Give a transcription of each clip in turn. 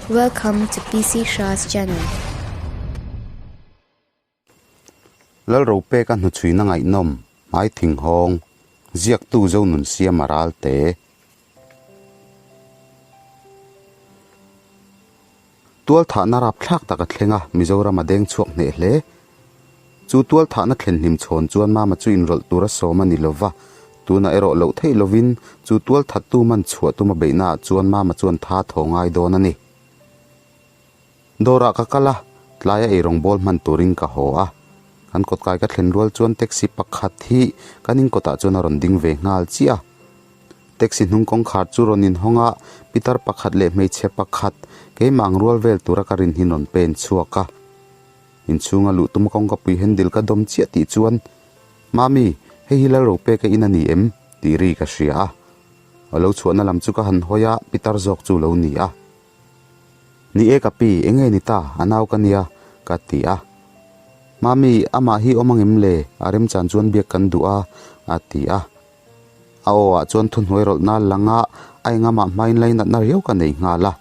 Welcome to PC Shah's channel. Lalropeka hnuchhuina ngaihnawm, hmai thinghawng, ziaktu Zonunsiama Ralte. Tualthahna rapthlak tak a thleng a, Mizoram a deng chhuak hneh hle. Chu tualthahna thlen hlim chhawn chuan Mama chu inrawlh tur a sawm a ni lo va, tunah erawh loh theih lovin chu tualthattu man chhuah tuma beihnaah chuan Mama chuan tha thaw ngai dawn a ni. Dawrah ka kal a, tlaia eirawng bawl hman turin ka haw a. Kan kawtkai ka thlen rual chuan taxi pakhat hi kan inkawtah chuan a rawn ding ve nghal chiah a. Taxi hnung kawngkhar chu rawn inhawng a, pitar pakhat leh hmeichhe pakhat keimah ang rual vel tura ka rin hi rawn pen chhuak a. Inchhunga luh tuma kawngkapui handle ka dawm chiah tih chuan, Mami, hei hi Lalropeka in a ni em? tih ri ka hria a. A lo chhuahna lam chu ka han hawi a, pitar zawk chu lo ni a. Ni e ka pi, enge ni ta, a nau ka nia, ka ti a. Mami, amah hi awm angem le? A remchan chuan biak kan duh a, a ti a. A aw ah chuan thuhnuai rawlh nal lang a, a engamah hmain lainatna riau ka nei nghal a.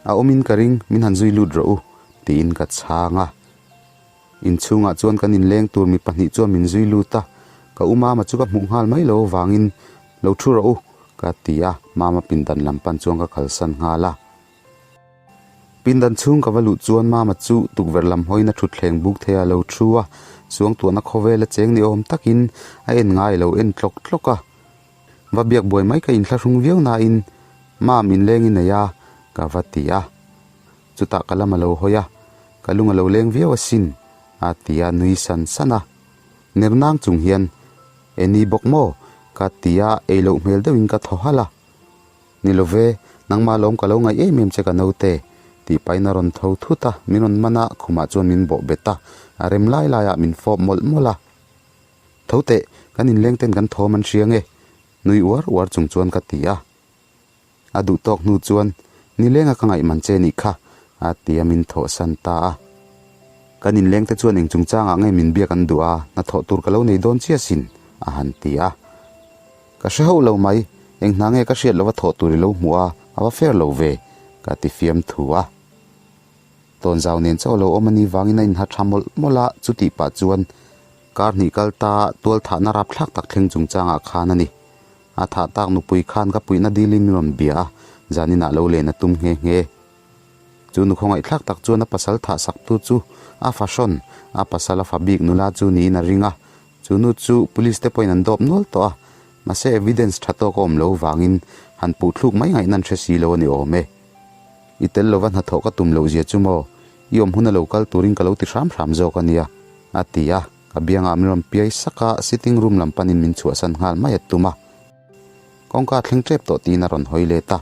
A awmin ka ring, min han zui lut rawh u, tiin ka chhang a. Inchhungah chuan kan inleng tur mi pahnih chuan min zui lut a, ka u Mama chu ka hmuh nghal mai lo avangin, Lo thu rawh u, ka ti a, Mama pindan lam pan chuan ka kalsan nghal a. Pindan chhung ka va luh chuan Mama chu tukverh lam hawiin a thutthleng buk thei a lo thu a, suangtuahna khawvel a cheng ni awm takin a en ngai lo en tlawk tlawk a. Va biak buai mai ka inthlahrung viau nain Mam inleng i nei a, ka va ti a. Chutah ka lam a lo hawi a, ka lung a lo leng viau asin, a ti a nui san san a. Ner nang chung hian, E ni bawk maw? ka ti a, ei loh hmel deuhin ka thaw halh a. Ni lo ve, nangmah lawm ka lo ngaih em em che ka naute, tih pahin a rawn tho thut a, min rawn man a, khumah chuan min bawh bet a, a rem lai laiah min fawp mawlh mawlh a. Tho teh, kan inleng ten kan thawm an hria nge? Nui uar uar chung chuan ka ti a. A duh tawk hnu chuan, Nilenga ka ngaih man che nih kha, a ti a min thawhsan ta a. Kan inleng te chuan eng chungchangah nge min biak an duh a, hnathawh tur ka lo nei dawn chiah sin, a han ti a. Ka hre hauh lo mai, eng hna nge ka hriat lova thawh tur i lo hmuh a, a va fair lo ve, ka ti fiam thu a. Tawnzau nen chauh lo awm a ni vangin a inha tha mawlh mawlh a, chutih pah chuan kar hnih kal ta tualthahna rapthlak tak thleng chungchangah khan a ni. A thah tak nupui khan ka puihna dilin min rawn bia a, zaninah lo len a tum nghe nghe. Chu nu khawngaihthlak tak chuan a pasal thah saktu chu a fahrawn, a pasal a fa bik nula chu niin a ring a, Chu nu chu police te pawhin an dawp nual tawh a, mahse evidence tha tawk a awm lo vangin han puh thluk mai ngaihna an hre si lo a ni awm e. I tel lova hnathawh ka tum loh zia chu maw, i awm hun a lo kal turin ka lo ti hram hram zawk a nia, a ti a, ka biangah min rawn piai sak a, sitting room lam panin min chhuahsan nghal mai a tum a. Kawngka thleng tep tawh tiin a rawn hawi let a,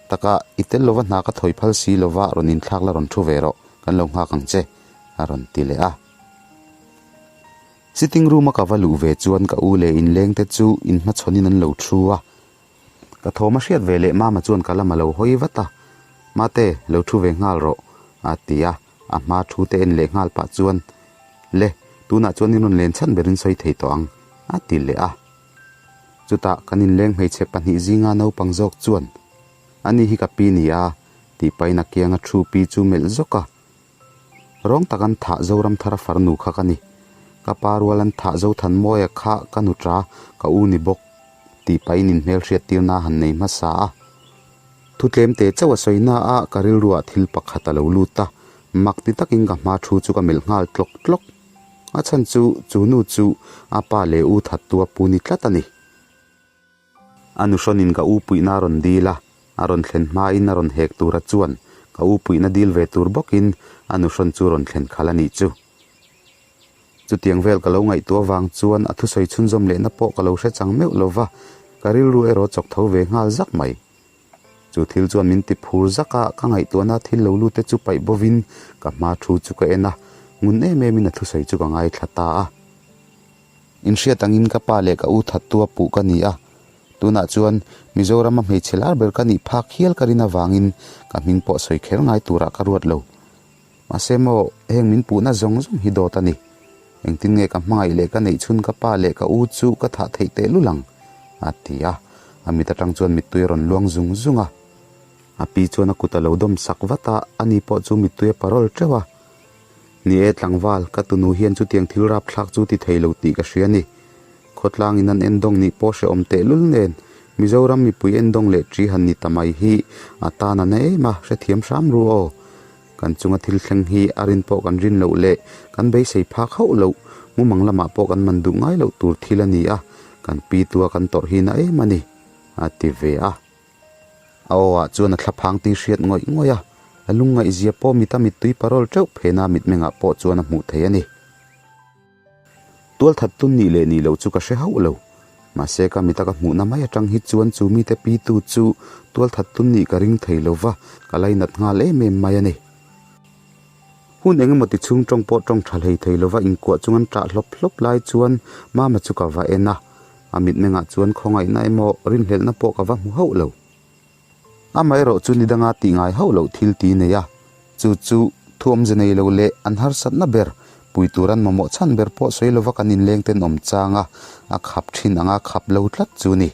Taka, i tel lova hna ka thawi phal si lova rawn inthlak la rawn thu ve rawh, kan lo nghak ang che, a rawn ti leh a. Sitting room a ka va luh ve chuan ka u leh inleng te chu inhmachhawn in an lo thu a. Ka thawm a hriat ve leh mama chuan ka lam a lo hawi vat a, Mate, lo thu ve nghal rawh, a ti a, a hma thu te en leh nghal pah chuan, Le, tunah chuan in rawn len chhan berin sawi thei tawh ang, a ti leh a. Chutah kan inleng hmeichhe pahnih zinga naupang zawk chuan, Ani hi ka pi ni a, tih pahin a kianga thu pi chu melh zawk a. Rawng tak an thah Zoramthara farnu kha ka ni. Ka pa rual an thah Zothanmawia kha ka nu ta, ka u ni bawk, tih pahin inhmelhriat tirna han nei hmasa a. Thu tlem te chauh a sawi na a, ka rilruah thil pakhat a lo lut a, mak ti takin ka hma thu chu ka melh nghal tlawk tlawk. A chhan chu, chu nu chu a pa leh u thattua pu ni tlat a ni. A nuhrawnin ka u puihna a rawn dil a, a rawn thlen hmain a rawn hek tura chuan ka u puihna dil ve tur bawkin a nuhrawn chu rawn thlen khalh a nih chu. Chutiang vel ka lo ngaihtuah avang chuan a thusawi chhunzawm lehna pawh ka lo hre chang meuh lo va, ka rilru erawh chawk tho ve nghal zak mai. Chu thil chuan min ti phur zak a, ka ngaihtuahna thil lo lut te chu paih bovin ka hma thu chu ka en a, ngun em emin a thusawi chu ka ngaithla ta a. Inhriat angin ka pa leh ka u thattu a puh ka ni a, tunah chuan Mizorama hmeichhe lar ber ka nih phak hial ka rin avangin ka hming pawh sawi kher ngai turah ka ruat lo. Mahse maw, heng min puhna zawng zawng hi dawt a ni. Engtin nge ka hmangaih leh ka neih chhun ka pa leh ka u chu ka thah theih tehlul ang? a ti a, a mit atang chuan mittui a rawn luang zung zung a. A pi chuan a kut a lo dawm sak vat a, ani pawh chu mittui a parawl teuh a. Ni e tlangval, ka tunu hian chutiang thil rapthlak chu ti thei lo tih ka hria a ni. Khawtlangin an endawng nih pawh hrehawm tehlul nen, Mizoram mipui endawng leh ṭi han ni ta mai hi a tan a na em a, hrethiam hram ru aw. Kan chunga thil thleng hi a rin pawh kan rin loh leh kan beisei phak hauh loh, mumang lamah pawh kan man duh ngai loh tur thil a ni a, kan pi tua kan tawrh hi na em a ni, a ti ve a. A aw ah chuan a thlaphang tih hriat ngawih ngawih a, a lungngaihzia pawh mita mittui parawl teuh phena mitmengah pawh chuan a hmuh thei a ni. Tualthat tun nih leh nih loh chu ka hre hauh lo. Mahse ka mita ka hmuhna mai atang hi chuan chu mite pitu chu tualthat tun nih ka ring thei lo va, ka lainat nghal em em mai a ni. Hun eng emaw ti chhung tawng pawh tawng tha hlei thei lo va inkuah chung an ṭah hlawp hlawp lai chuan Mama chu ka va en a, a mitmengah chuan khawngaihna emaw rinhlelhna pawh ka va hmu hauh lo. Amaherawh chu ni danga tih ngai hauh loh thil ti nei a, chu chu thu awmze nei lo leh an harsatna ber, pui tur an mamawh chhan ber pawh sawi lova kan inleng tenawm changa a khap thin anga khap lo tlat chu ni.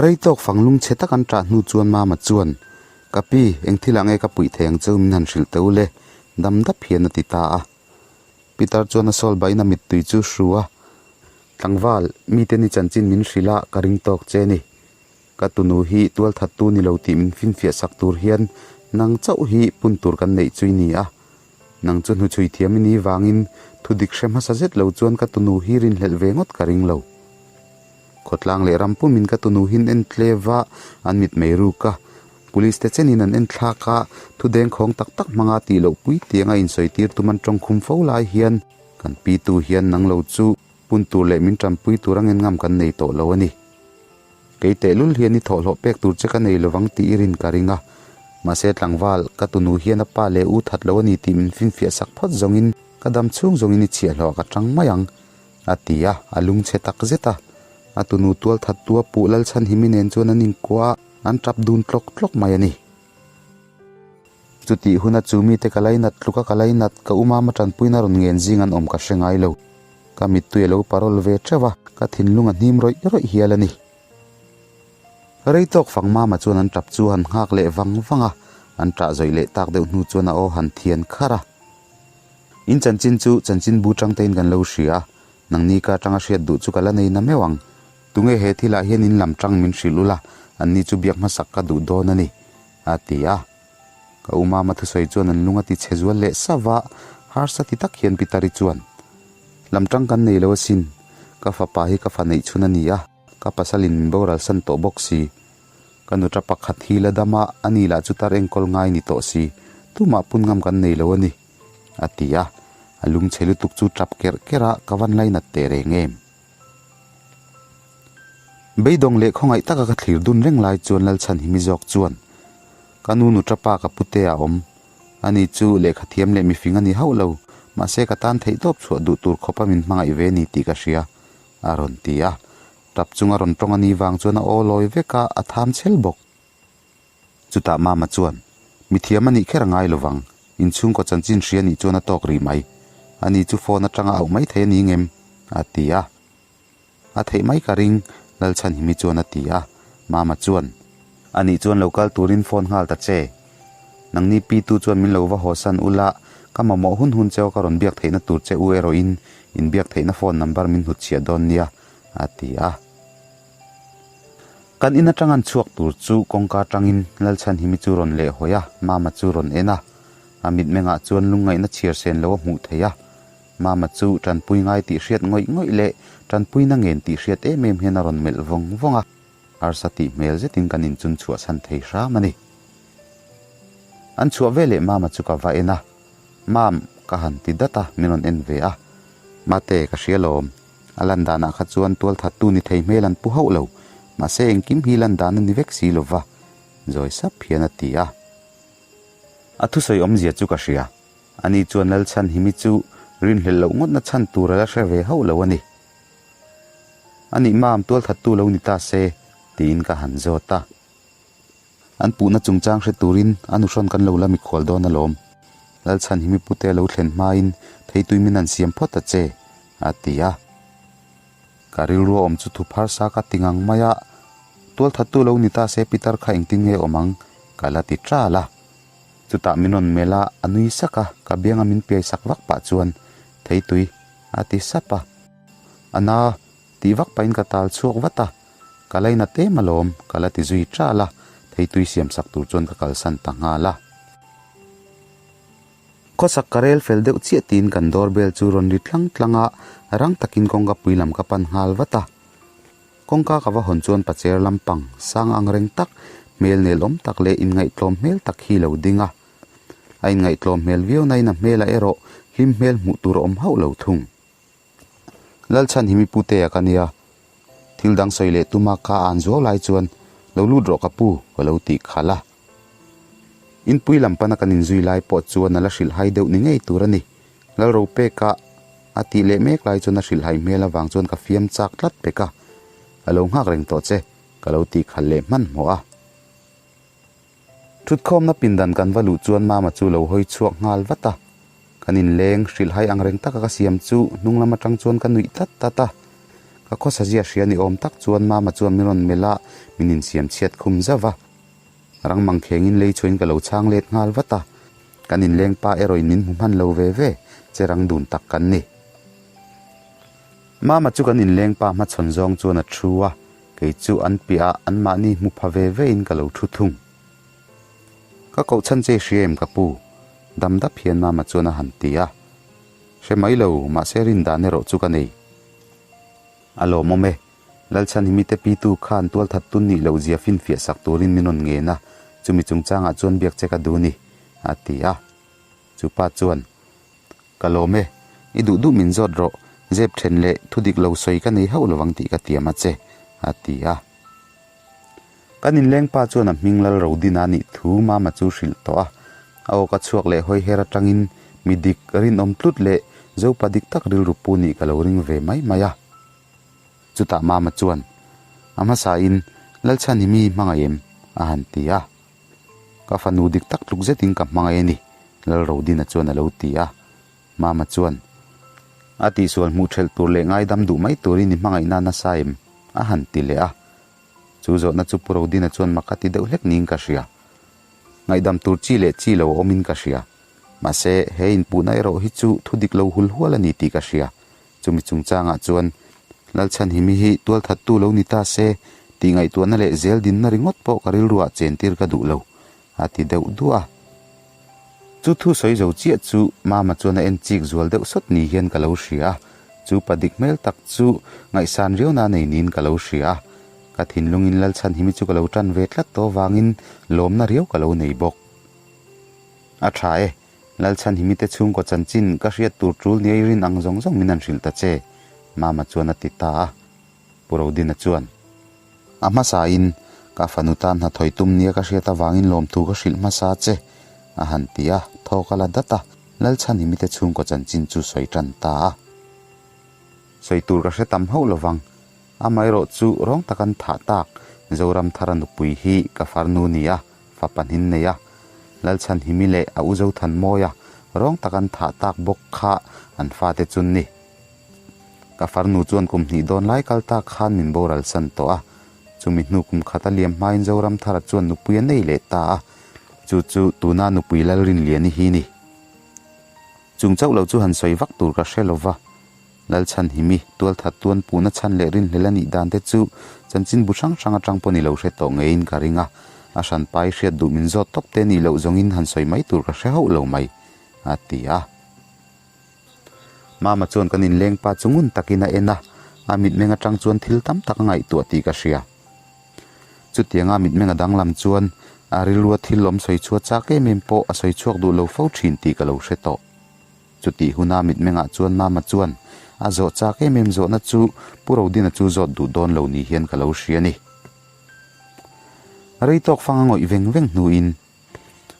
Rei tawk fang lung chhe tak an ṭah hnu chuan Mama chuan, Ka pi, eng thil ah nge ka puih thei ang cheu min han hrilh teh u le, dam dap hian a ti ta a. Peter chuan a sawl bahin a mittui chu hru a, Tlangval, mite ni chanchin min hrilh a, ka ring tawk che ni. Ka tunu hi tualthattu ni lo tih min finfiah sak tur hian nang chauh hi pun tur kan neih chu i ni a. Nang chu hnuchhui thiam i ni vangin thu dik hre hmasa zet lo chuan ka tunu hi rinhlelh ve ngawt ka ring lo. Khawtlang leh ram pumin ka tunu hin en tlev a, an mitmei ruk a. Police te chenin an en thlak a, thu dengkhawng tak tak hmanga tih loh pui tianga insawi tir tum an tawngkhum fo lai hian kan pitu hian nang lo chu pun tur leh min tanpui tur a ngen ngam kan nei tawh lo a ni. Kei tehlul hian i thawhhlawh pek tur che ka nei lovang tih i rin ka ring a. Mahse tlangval, ka tunu hian a pa leh u that lo a ni tih min finfiah sak phawt zawngin ka dam chhung zawngin i chhiahhlawh ka tang mai ang, a ti a, a lungchhe tak zet a. A tunu tual that tua puh Lalchhanhimi nen chuan an inkuah a, an tap dun tlawk tlawk mai a ni. Chutih huna chu mite ka lainat tluka ka lainat ka u mama tanpuina rawn ngen zing an awm ka hre ngai lo. Ka mittui a lo parawl ve teuh a, ka thinlung a hnim rawih rawih hial a ni. Rei tawk fang mama chuan an tap chu han nghak leh vang vang a, an tah zawih leh tak deuh hnu chuan a aw han thian kharh a. In chanchin chu chanchin bu tang tein kan lo hria a, nangni ka atanga hriat duh chu ka la nei na meuh ang. Tunge he thilah hian in lam tang min hrilh ula, anni chu biak hmasak ka duh dawn a ni. A ti a. Ka u mama thusawi chuan an lung a ti chhe zual leh sauh a, harsa ti tak hian Pitari chuan, Lam tang kan nei lo asin, ka fapa hi ka fa neih chhun a ni a, ka pasalin min boral san tawh bawk si. Ka nuta pakhat hi la dam a, ani lah chu tar enkawl ngai ni tawh si, tumah pun ngam kan nei lo a ni, a ti a. A lung chhe lutuk chu tap kerh kerh a, ka van lainat teh reng em? Beidawng leh khawngaih taka ka thlir dun reng lai chuan Lalchhanhimi zawk chuan, Ka nu nu tapa ka pute a awm. Ani chu lehkha thiam leh mifing a ni hauh lo, mahse ka tan theih tawp chhuah duh tur khawpa min hmangaih ve ni tih ka hria, a rawn ti a. Tap chunga rawn tawng a ni vang chuan a aw lawi vek a, a tham chhel bawk. Chutah Mama chuan, Mi thiam a nih kher a ngai lovang, inchhungkaw chanchin hria nih chuan a tawk rih mai. Ani chu phone atanga auh mai thei a ni ngem? a ti a. A theih mai ka ring, Lalchhanhimi chuan a ti a. Mama chuan, A nih chuan lo kal turin phone nghal ta che. Nangni pitu chuan min lo va haw san ula, ka mamawh hun hun cheu ka rawn biak theihna tur che u erawhin inbiak theihna phone number min hnutchhiah dawn nia, a ti a. Kan in atang an chhuak tur chu kawngka atangin Lalchhanhimi chu rawn leh hawi a, Mama chu rawn en a. A mitmengah chuan lungngaihna chhiar sen lo a hmuh theih a. Mama chu tanpui ngai tih hriat ngawih ngawih leh tanpuina ngen tih hriat em em hian a rawn melh vawng vawng a. Harsa tih hmel zetin kan inchun chhuahsan thei hram a ni. An chhuah ve leh Mama chu ka va en a. Mam, ka han ti dat a, min rawn en ve a. Mate, ka hria lawm. A lan danah kha chuan tualthattu ni thei hmel an pu hauh lo, mahse engkim hi lan dan a ni vek si lova, zawi sap hian a ti a. A thusawi awmzia chu ka hria. Ani chuan Lalchhanhimi chu rinhlelh loh ngawtna chhan tur a la hre ve hauh lo a ni. Anih mam, tualthattu lo ni ta se, tiin ka han zawt a. An puhna chungchang hre turin a nuhrawn kan lo la mikhual dawn alawm. Lalchhanhimi pute a lo thlen hmain theitui min han siam phawt a che, a ti a. Ka rilru a awm chu thu pharsa ka ti ngang mai a. Tualthattu lo ni ta se pitar kha engtin nge awm ang? Ka la ti ṭal a. Chutah min rawn melh a, a nui sak a, ka bianga min piai sak vak pah chuan, Theitui, a ti sap a. A na, tih vak pahin ka tal chhuak vat a, ka lainat em alawm, ka la ti zui ṭal a, theitui siam sak tur chuan ka kalsan ta nghal a. Khawsak ka rel fel deuh chiah tiin kan door bell chu rawn ri tlang tlang a, rang takin kawngka pui lam ka pan nghal vat a. Kawngka ka va hawn chuan pacher lampang sang ang reng tak, hmel nel awm tak leh inngaihtlawm hmel tak hi lo ding a. A inngaihtlawm hmel viau nain a hmelah erawh hlim hmel hmuh tur a awm hauh lo thung. Lalchhan hi mi putea ka nia. Thil dang sawi leh tuma ka an zuau lai chuan lo lut rawh ka pu ka lo tih khalh a. Inpui lam pana kan inzui lai pawh chuan a la hrilh hai deuh ni ngei tur a ni. Lalropeka a tih leh mek lai chuan a hrilh hai hmel avang chuan ka fiam chak tlat pek a. A lo nghak reng tawh che ka lo tih khalh leh hmanhmawh a. Thutkhawmna pindan kan va luh chuan Mama chu lo hawi chhuak nghal vat a. Kan inleng hrilhhai ang reng taka ka siam chu hnung lam atang chuan ka nuih tlat tlat a. Ka khawsazia hria ni awm tak chuan Mama chuan min rawn melh a, min insiam chhiat khum zauh va. Rang mang khengin lei chhuahin ka lo chhang let nghal vat a. Kan inleng pa erawhin min hmu hman lo ve ve, che rang dun tak kan ni. Mama chu kan inleng pa hmachhawn zawng chuan a thu a. Kei chu an piah ah anmahni hmu pha ve ve in ka lo thu thung. Ka koh chhan che hria em ka pu? Dam dap hian Mama chuan a han ti a. Hre mai lo, mahse rin dan erawh chu ka nei. A lawmawm e. Lalchhanhimi te pitu khan tualthat tun nih loh zia finfiah sak turin min rawn ngen a, chumi chungchangah chuan biak che ka duh ni, a ti a. Chu pa chuan, Ka lawm e, i duh duh min zawt rawh, zep then leh thu dik lo sawi ka nei hauh lovang tih ka tiam a che, a ti a. Kan inleng pa chuan a hming lal ro din a nih thu Mama chu hrilh tawh a, a aw ka chhuak leh hawi her atangin mi dik rinawm tlut leh Zopa dik tak rilru pu nih ka lo ring ve mai mai a. Chutah Mama chuan, A hmasain Lalchhan hi mi hmangaih em? a han ti a. Ka fanu dik tak tluk zetin ka hmangaih a ni, Lalrodina chuan a lo ti a. Mama chuan, A tihsual hmuh ṭhelh tur leh ngaidam duh mai turin i hmangaihna nasa em? a han ti leh a. Chu zawhna chu Pu Rodina chuan mak a ti deuh hlek niin ka hria. Ngaihdam tur chi leh chi lo a awmin ka hria. Mahse, he inpuhna erawh hi chu thu dik lo hul hual a ni tih ka hria. Chumi chungchangah chuan Lalchhanhimi hi tualthattu lo ni ta se tih ngaihtuahna leh zel dinna ringawt pawh ka rilruah chentir ka duh lo, a ti deuh duah a. Chu thu sawi zo chiah chu Mama chuan a en chik zual deuh sawt ni hian ka lo hria a, chu pa dik hmel tak chu ngaihsan riauna nei niin ka lo hria a. Ka thinlungin Lalchhanhimi chu ka lo tan ve tlat tawh avangin lawmna riau ka lo nei bawk. A tha e, Lalchhanhimi te chhungkaw chanchin ka hriat tur tul nia i rin ang zawng zawng min han hrilh ta che, Mama chuan a ti ta a. Pu Rodina chuan, A hmasain, ka fanu tan hnathawih tum nia ka hriat avangin lawmthu ka hrilh hmasa che, a han ti a, thawk a la dat a, Lalchhanhimi te chhungkaw chanchin chu sawi tan ta a. Sawi tur ka hre tam hauh lovang, amaherawh chu rawng tak an thah tak, Zoramthara nupui hi ka farnu ni a, fa pahnin nei a, Lalchhanhimi leh a u Zothanmawia rawng tak an thah tak bawk kha an fate chu ni. Ka farnu chuan kum hnih dawn lai kal tak khan min boral san tawh a, chumi hnu kum khat a liam hmain Zoramthara chuan nupui a nei leh ta a, chu chu tuna nupui Lalrinliani hi ni. Chung chauh lo chu han sawi vak tur ka hre lova, Lalchhanhimi, tualthat tuan puhna chhan leh rinhlel a nih dan te chu chanchin bu hrang hrang atang pawh ni lo hre tawh ngeiin ka ring a, a hran pai hriat duh min zawt tawp te nih loh zawngin han sawi mai tur ka hre hauh lo mai, a ti a. Mama chuan kan inleng pa chu ngun takin a en a, a mitmeng atang chuan thil tam tak a ngaihtuah tih ka hria. Chutianga mitmeng a danglam chuan a rilrua thil awm sawi chhuat chak em em pawh a sawi chhuak duh lo fo thin tih ka lo hre tawh. Chutih huna mitmengah chuan Mama chuan a zawh chak em em zawhna chu Pu Rodina chu zawt duh dawn lo ni hian ka lo hria a ni. Rei tawk fang a ngawih veng veng hnuin,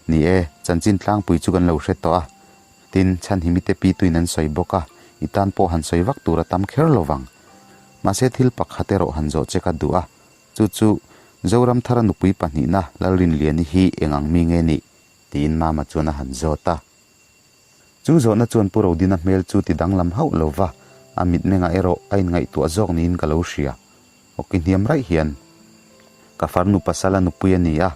Ni e, chanchin tlangpui chu kan lo hre tawh a, tin, Chhanhimite pi tuin an sawi bawk a, i tan pawh han sawi vak tur a tam kher lo vang. Mahse thil pakhat erawh han zawh che ka duh a, chu chu Zoramthara nupui pahnihna Lalrinliani hi eng ang mi nge nih? tiin Mama chuan a han zawt a. Chu zawhna chuan Pu Rodina hmel chu ti danglam hauh lo va, a mitmengah erawh a inngaihtuah zawk niin ka lo hria. Awki hniam raih hian. Ka farnu pasala nupui a ni a,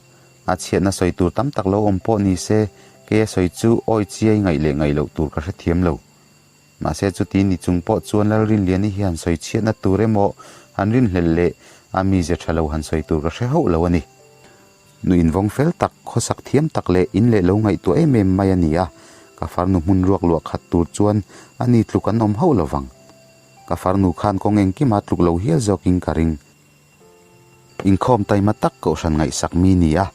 a chhiatna sawi tur tam tak lo awm pawh ni se, kei a sawi chu awi chiai ngaih leh ngaih loh tur ka hrethiam lo. Mahse chuti ni chung pawh chuan Lalrinliani hi han sawi chhiatna tur emaw han rinhlelh leh a mize tha lo han sawi tur ka hre hauh lo a ni. Nu invawng fel tak, khawsak thiam tak leh in leh lo ngaihtuah em em mai a ni a, ka farnu hmun ruak luah khat tur chuan a ni tluk an awm hauh lo vang. Ka farnu khan kawng engkima tluk lo hial zawkin ka ring. Inkhawm taima tak kohhran ngaihsak mi ni a,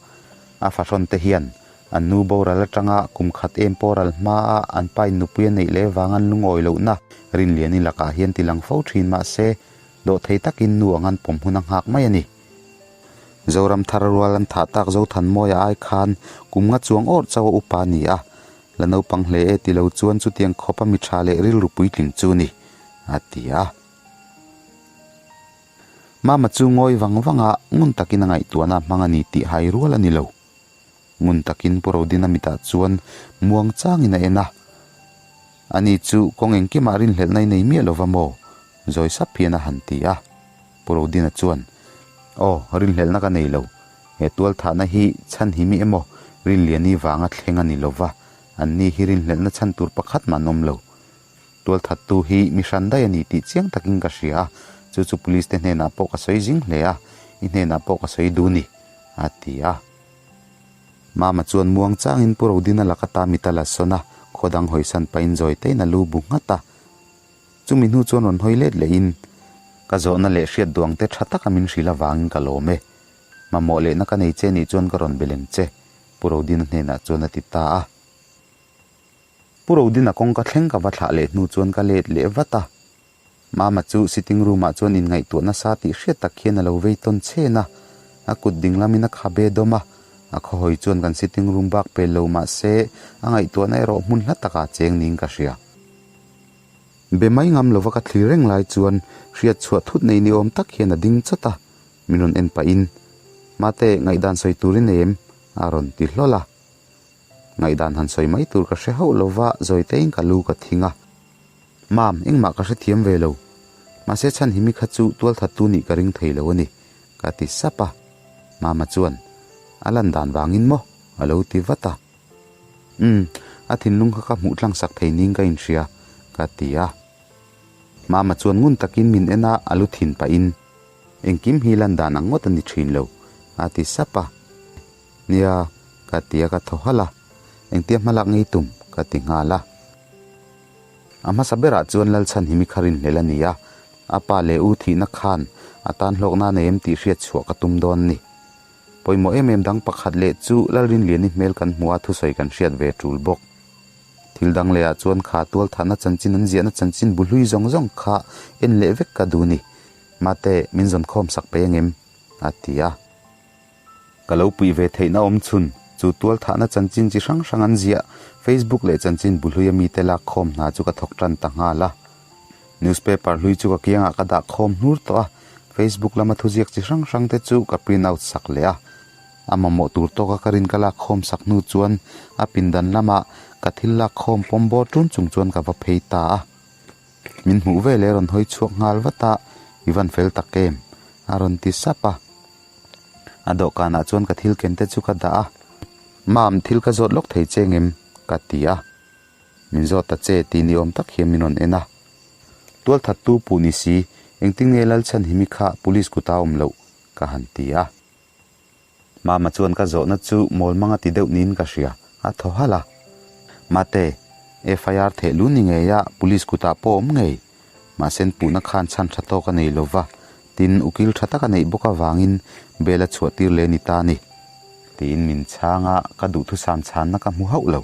a fahrawn te hian an nu boral atanga kum khat em pawral hmaa an pa in nupui a neih leh vang an lungawi lohna Rinliani lakah hian ti lang fo thin mahse dawhthei takin nu ang an pawm hun a nghak mai a ni. Zoram thar rual an thah tak Zothanmawia ai khan kum nga chuang awrh chauh a upa a ni a, la naupang hle e ti lo chuan chutiang khawpa mi tha leh rilru puitling chu ni, a ti a. Mama chu ngawi vang vang a, ngun takin a ngaihtuahna a hmang a ni tih hai rual a ni lo. Ngun takin Pu Rodina mitah chuan muang changin a en a. Ani chu kawng engkimah rinhlelhna i nei miah lova maw? Zawi sap hian a han ti a. Pu Rodina chuan, Aw, rinhlelhna ka nei lo. He tualthahna hi chhan hi mi emaw Rinliani vanga thleng a ni lova, anni hi rinhlelhna chhan tur pakhat mah an awm lo. Tualthattu hi mi hran daih a ni tih chiang takin ka hria a, chu chu police te hnenah pawh ka sawi zing hle a, i hnenah pawh ka sawi duh ni, a ti a. Mama chuan muang changin Pu Rodina laka ta mit a la sawn a, khaw dang hawisan pahin zawi tein a lu bu nghat a. Chumi hnu chuan rawn hawi let lehin, Ka zawhna leh hriat duang te tha taka min hrilh avangin ka lawm e. Mamawh lehna ka nei che nih chuan ka rawn beleng che, Pu Rodina hnenah chuan a ti ta a. Pu Rodina kawngka thleng ka va thlah leh hnu chuan ka let leh vat a. Mama chu sitting room ah chuan inngaihtuah nasa tih hriat tak hian a lo vei tawn chhen a. A kut ding lamin a khabe dawm a, a khawhawi chuan kan sitting room bak pel lo mah se a ngaihtuahna erawh hmun hla takah cheng niin ka hria. Be mai ngam lova ka thlir reng lai chuan hriat chhuah thut nei ni awm tak hian a ding chawt a, min rawn en pahin, Mate, ngaihdan sawi tur i nei em? a rawn ti hlawl a. Ngaihdan han sawi mai tur ka hre hauh lo va, Zawitein ka lu ka thing a. Mam, engmah ka hrethiam ve lo. Mahse chhan hi mi kha chu tualthattu nih ka ring thei lo a ni, ka ti sap a. Mama chuan, A lan dan vangin maw? a lo ti vat a. Umm, a thinlung kha ka hmuh tlang sak thei ning ka inhria, ka ti a. Mama chuan ngun takin min en a, a lu thin pahin, Engkim hi lan dan ang ngawt a ni thin lo, a ti sap a. Nia, ka ti a ka thaw halh a, engtia hma lak ngei tum ka ti nghal a. A hmasa berah chuan Lalchhan hi mi kha rinhlelh a ni a, a pa leh u thihna khan a tan hlawkna a nei em tih hriat chhuah ka tum dawn a ni. Pawimawh em em dang pakhat leh chu Lalrinliani hmel kan hmuh a thusawi kan hriat ve tul bawk. Thil dang lehah chuan kha tualthahna chanchin an ziahna chanchin bu hlui zawng zawng kha en leh vek ka duh a ni. Mate, min zawn khawm sak peih angem? a ti a. Ka lo puih ve theihna awm chhun, chu tualthahna chanchin chi hrang hrang an ziah, Facebook leh chanchin bu hluia mite lak khawm hna chu ka thawk tan ta nghal a. Newspaper hlui chu ka kiangah ka dah khawm hnur tawh a, Facebook lama thuziak chi hrang hrang te chu ka print out sak leh a. A mamawh tur tawka ka rin ka lak khawm sak hnu chuan a pindan lama ka thil lak khawm pawm bawr ṭun chung chuan ka va phei ta a. Min hmuh veleh a rawn hawi chhuak nghal vat a, I van fel tak em? a rawn ti sap a. A dawhkanah chuan ka thil ken te chu ka dah a, Mam, thil ka zawt lawk thei che ngem? ka ti a. Min zawt ta che tih ni awm tak hian min rawn en a. Tualthattu puh ni si, engtin nge Lalchhan hi mi kha police kuta awm loh? ka han ti a. Mama chuan ka zawhna chu mawl mang a ti deuh niin ka hria, a thaw halh a. Mate, FIR theh lu ni ngei a, police kutah pawh awm ngei. Mahse an puhna khan chhan tha tawk a nei lo va, tin ukil tha tak a neih bawk avangin bel a chhuah tir leh ni ta a ni. Tiin min chhang a, ka duhthusam chhanna ka hmu hauh lo.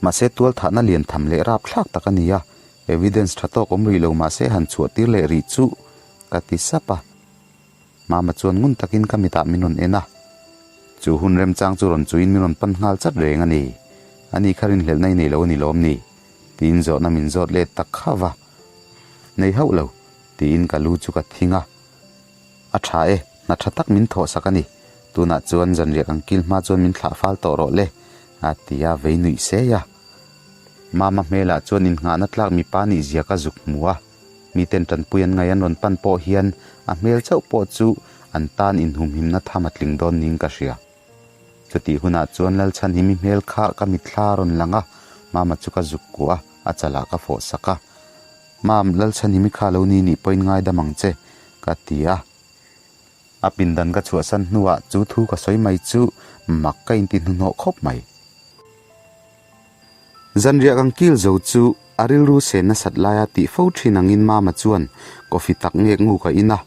Mahse tualthahna lian tham leh rapthlak tak a ni a, evidence tha tawk awm rih lo mahse han chhuah tir leh rih chu ka ti sap a. Mama chuan ngun takin ka mitah min rawn en a, chu hun remchang chu rawn chuin min rawn pan nghal chat reng a ni. Ani kha rinhlelhna i nei lo a ni lawm ni? tiin zawhna min zawt let tak kha va. Nei hauh lo, tiin ka lu chu ka thing a. A tha e, hna tha tak min thawh sak a ni. Tunah chuan zanriah kan kil hma chuan min thlah fal tawh rawh le, a ti a, vei nuih sei a. Mama hmelah chuan innghahna tlak mipa nih zia ka zuk hmu a. Miten tanpui an ngaih an rawn pan pawh hian a hmel chauh pawh chu an tan inhumhimna tham a tling dawn niin ka hria. Chutih hunah chuan Lalchhanhimi hmel kha ka mitthla a rawn lang a, Mama chu ka zuk kuah a, a chalah ka fawh sak a. Mam, Lalchhanhimi kha lo ni nih pawhin ngaidam ang che, ka ti a. A pindan ka chhuahsan hnuah chu thu ka sawi mai chu mak ka inti hnuhnawh khawp mai. Zanriah kan kil zo chu a rilru sen nasat laia tih fo thin angin Mama chuan coffee tak ngek ngu ka in a.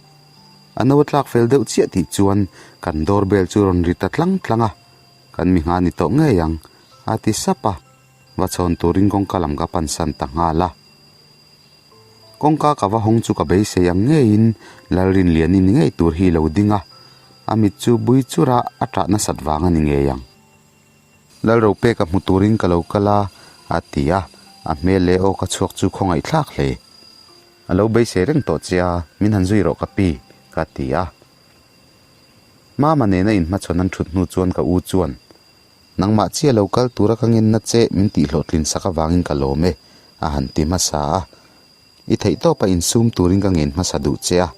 A no a tlak fel deuh chiah tih chuan kan door bell chu rawn ri ta tlang tlang a, Kan mi ngha ni tawh ngei ang, a ti sap a, va chhawn turin kawngka lam ka pansan ta nghal a. Kawngka ka va hawng chu ka beisei ang ngeiin Lalrinliani ni ngei tur hi lo ding a, a mit chu bui chura a ṭah nasat vang a ni ngei ang. Lalropeka hmu turin ka lo kal a, a ti a, a hmel leh aw ka chhuak chu khawngaihthlak hle. A lo beisei reng tawh che a, min han zui rawh ka pi, ka ti a. Mama nena inhmachhawn an thut hnu chuan ka u chuan, Nangmah chiah lo kal tura ka ngenna che min tihhlawhtlin sak avangin ka lawm e, a han ti hmasa a. I theihtawpa insum turin ka ngen hmasa duh che a,